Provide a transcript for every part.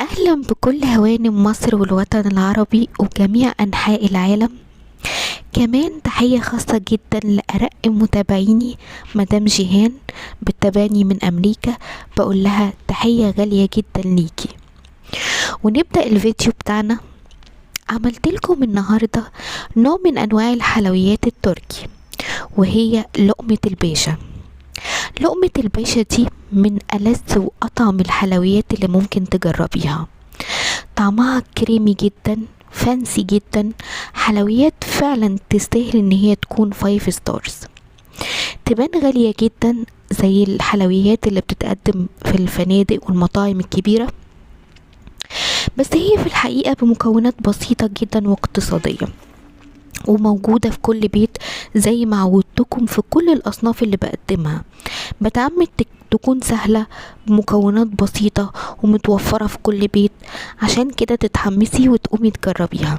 أهلا بكل هوانم مصر والوطن العربي وجميع أنحاء العالم. كمان تحية خاصة جدا لأرق متابعيني مدام جيهان، بتتابعني من أمريكا، بقول لها تحية غالية جدا ليكي. ونبدأ الفيديو بتاعنا. عملت لكم النهاردة نوع من أنواع الحلويات التركي، وهي لقمة الباشا. لقمة الباشا دي من ألذ وأطعم الحلويات اللي ممكن تجربيها. طعمها كريمي جدا، fancy جدا، حلويات فعلا تستاهل ان هي تكون 5 stars. تبان غالية جدا زي الحلويات اللي بتتقدم في الفنادق والمطاعم الكبيرة، بس هي في الحقيقة بمكونات بسيطة جدا واقتصادية، وموجودة في كل بيت زي ما عودتكم في كل الأصناف اللي بقدمها. بتعمد تكون سهلة بمكونات بسيطة ومتوفرة في كل بيت، عشان كده تتحمسي وتقومي تجربيها.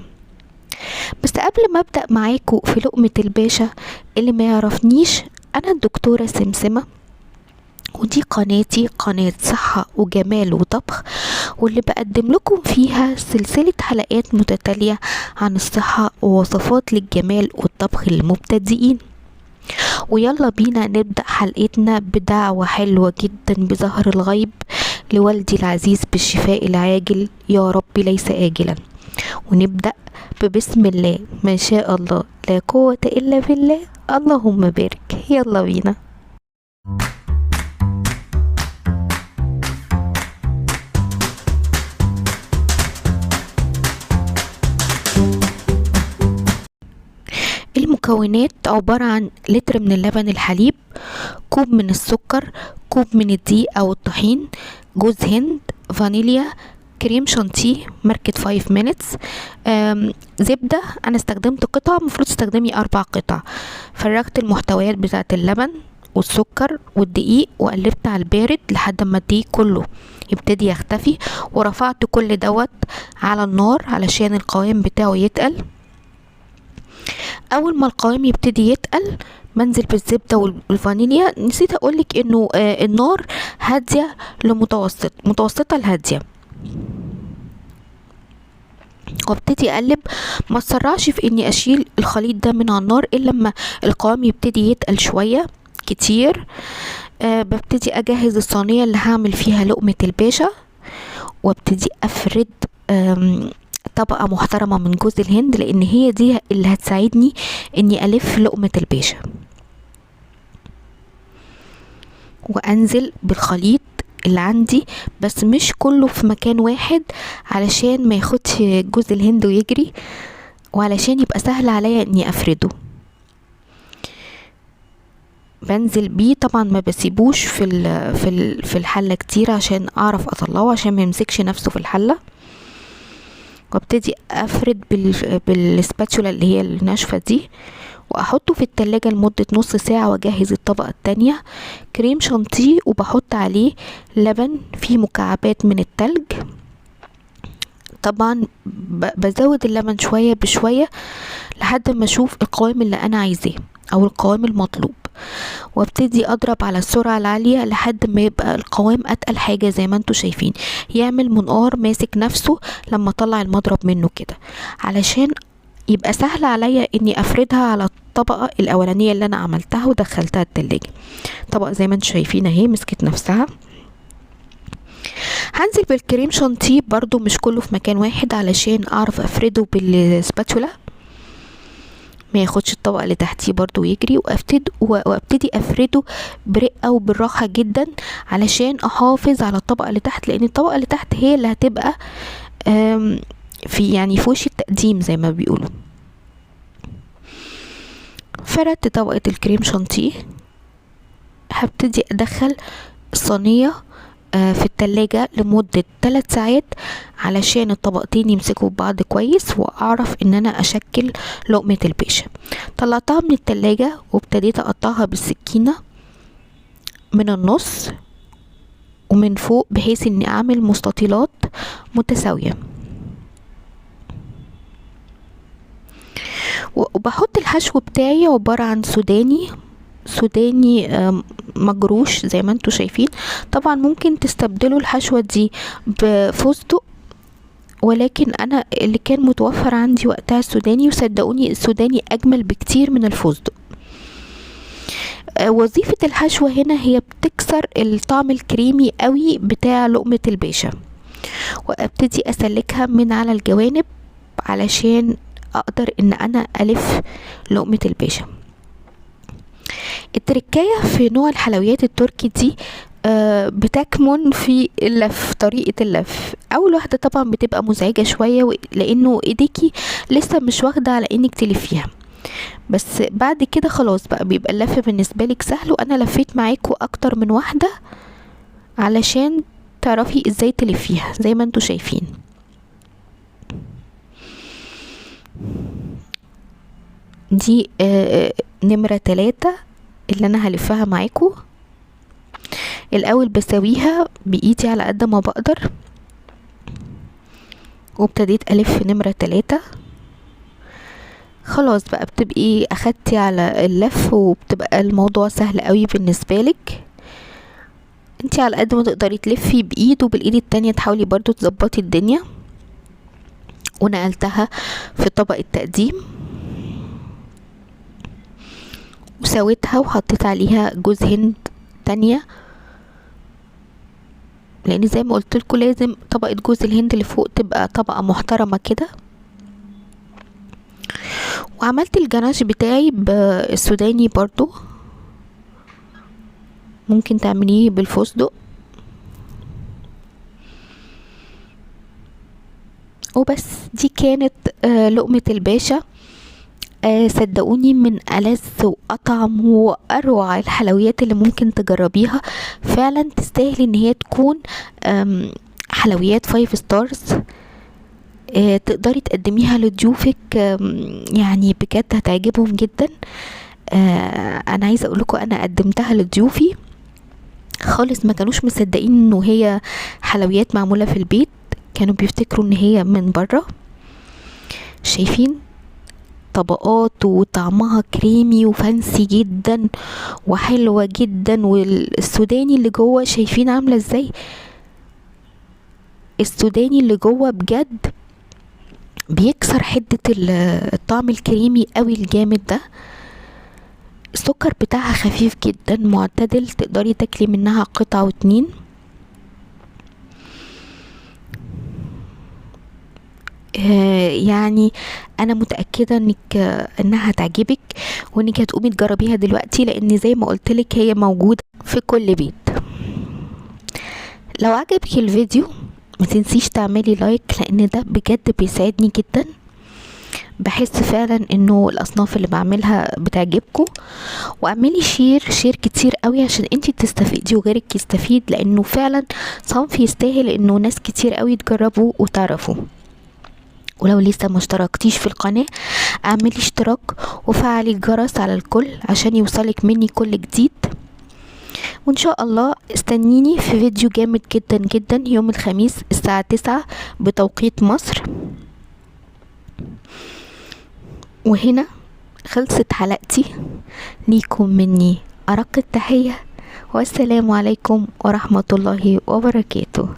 بس قبل ما أبدأ معاكم في لقمة الباشا، اللي ما يعرفنيش، أنا الدكتورة سمسمة، ودي قناتي قناة صحة وجمال وطبخ، واللي بقدم لكم فيها سلسلة حلقات متتالية عن الصحة ووصفات للجمال والطبخ للمبتدئين. ويلا بينا نبدأ حلقتنا بدعوة حلوة جدا بظهر الغيب لوالدي العزيز بالشفاء العاجل يا رب ليس آجلا. ونبدأ ببسم الله ما شاء الله لا قوة إلا بالله، اللهم بارك. يلا بينا. المكونات عبارة عن لتر من اللبن الحليب، كوب من السكر، كوب من الدقيق أو الطحين، جوز هند، فانيليا، كريم شانتيه ماركة 5 minutes، زبدة. أنا استخدمت قطعة، المفروض تستخدمي 4 قطع. فرغت المحتويات بتاعة اللبن والسكر والدقيق وقلبت على البارد لحد ما الدقيق كله يبتدي يختفي، ورفعت كل دوت على النار علشان القوام بتاعه يتقل. اول ما القوام يبتدي يتقل بنزل بالزبده والفانيليا. نسيت اقولك انه النار هادية لمتوسط، متوسطه لهاديه، وابتدي اقلب. ما تسرعش في اني اشيل الخليط ده من على النار الا لما القوام يبتدي يتقل شوية كتير. ببتدي اجهز الصينية اللي هعمل فيها لقمة الباشا، وابتدي افرد طبقة محترمة من جوز الهند، لان هي دي اللي هتساعدني اني الف لقمة الباشا. وانزل بالخليط اللي عندي، بس مش كله في مكان واحد علشان ما ياخدش جوز الهند ويجري، وعلشان يبقى سهل عليا اني افرده. بنزل بيه طبعا، ما بسيبوش في الحلة كتير عشان اعرف اطلعه، عشان ما يمسكش نفسه في الحلة. وابتدي افرد بالسباتشولا اللي هي الناشفة دي، واحطه في التلاجة لمدة نص ساعة، واجهز الطبقة التانية. كريم شانتيه، وبحط عليه لبن فيه مكعبات من التلج. طبعا بزود اللبن شوية بشوية لحد ما اشوف القوام اللي انا عايزاه او القوام المطلوب، وابتدي اضرب على السرعة العالية لحد ما يبقى القوام اتقل حاجة زي ما انتوا شايفين، يعمل منقار ماسك نفسه لما اطلع المضرب منه كده، علشان يبقى سهل عليا اني افردها على الطبقة الاولانية اللي انا عملتها ودخلتها التلاجة. طبقة زي ما انتوا شايفين اهي مسكت نفسها. هنزل بالكريم شانتيه برضو مش كله في مكان واحد علشان اعرف افرده بالسباتشولا، ما ياخدش الطبقة اللي تحتيه برضو ويجري. وابتدي افرده برقة وبالراحة جدا علشان احافظ على الطبقة اللي تحت، لان الطبقة اللي تحت هي اللي هتبقى في وش التقديم زي ما بيقولوا. فردت طبقة الكريم شانتيه. هبتدي ادخل الصينية في التلاجة لمدة 3 ساعات علشان الطبقتين يمسكوا ببعض كويس، واعرف ان انا اشكل لقمة الباشا. طلعتها من التلاجة وابتديت اقطعها بالسكينة من النص ومن فوق، بحيث اني اعمل مستطيلات متساوية. وبحط الحشو بتاعي عبارة عن سوداني سوداني مجروش زي ما انتوا شايفين. طبعا ممكن تستبدلوا الحشوة دي بفستق، ولكن انا اللي كان متوفر عندي وقتها السوداني، وصدقوني السوداني اجمل بكتير من الفستق. وظيفة الحشوة هنا هي بتكسر الطعم الكريمي قوي بتاع لقمة الباشا. وابتدي اسلكها من على الجوانب علشان اقدر ان انا الف لقمة الباشا. التركاية في نوع الحلويات التركي دي بتكمن في اللف، طريقة اللف. اول واحدة طبعا بتبقى مزعجة شوية لانه ايديكي لسه مش واخدة على انك تلفيها، بس بعد كده خلاص بقى بيبقى اللف بالنسبة لك سهل. وانا لفيت معاكم اكتر من واحدة علشان تعرفي ازاي تلفيها زي ما انتوا شايفين. دي نمرة 3 اللي انا هلفها معاكم. الاول بسويها بايدي على قد ما بقدر، وابتديت الف نمرة 3. خلاص بقى بتبقي اخدتي على اللف، وبتبقى الموضوع سهل قوي بالنسبة لك. انتي على قد ما تقدري تلفي بايد، وبالايد التانية تحاولي برضو تظبطي الدنيا. ونقلتها في طبق التقديم وسويتها، وحطيت عليها جوز هند تانية، لان زي ما قلت لكم لازم طبقة جوز الهند اللي فوق تبقى طبقة محترمة كده. وعملت الجناش بتاعي بالسوداني برضو، ممكن تعمليه بالفستق. وبس دي كانت لقمة الباشا. صدقوني من ألذ وأطعم وأروع الحلويات اللي ممكن تجربيها. فعلا تستاهل ان هي تكون حلويات 5 stars. تقدري تقدميها لضيوفك، يعني بجد هتعجبهم جدا. انا عايزه اقول لكم انا قدمتها لضيوفي خالص، ما كانوش مصدقين انه هي حلويات معموله في البيت، كانوا بيفتكروا ان هي من بره. شايفين طبقات وطعمها كريمي وفانسي جدا وحلوة جدا. والسوداني اللي جوه شايفين عاملة ازاي؟ السوداني اللي جوه بجد بيكسر حدة الطعم الكريمي قوي الجامد ده. السكر بتاعها خفيف جدا معتدل، تقدري تاكلي منها قطعة واتنين. يعني انا متأكدة انها هتعجبك، وانك هتقومي تجربيها دلوقتي، لان زي ما قلتلك هي موجودة في كل بيت. لو عجبك الفيديو ما تنسيش تعملي like، لان ده بجد بيساعدني جدا. بحس فعلا انه الاصناف اللي بعملها بتعجبكم. واعملي share share كتير قوي عشان انتي تستفيدي وغيرك يستفيد، لانه فعلا صنف يستاهل انه ناس كتير قوي تجربه وتعرفه. ولو لسه ما اشتركتيش في القناة اعملي اشتراك وفعلي الجرس على الكل عشان يوصلك مني كل جديد. وان شاء الله استنيني في فيديو جامد جدا جدا يوم الخميس الساعة 9 بتوقيت مصر. وهنا خلصت حلقتي، ليكم مني أرق التحية، والسلام عليكم ورحمة الله وبركاته.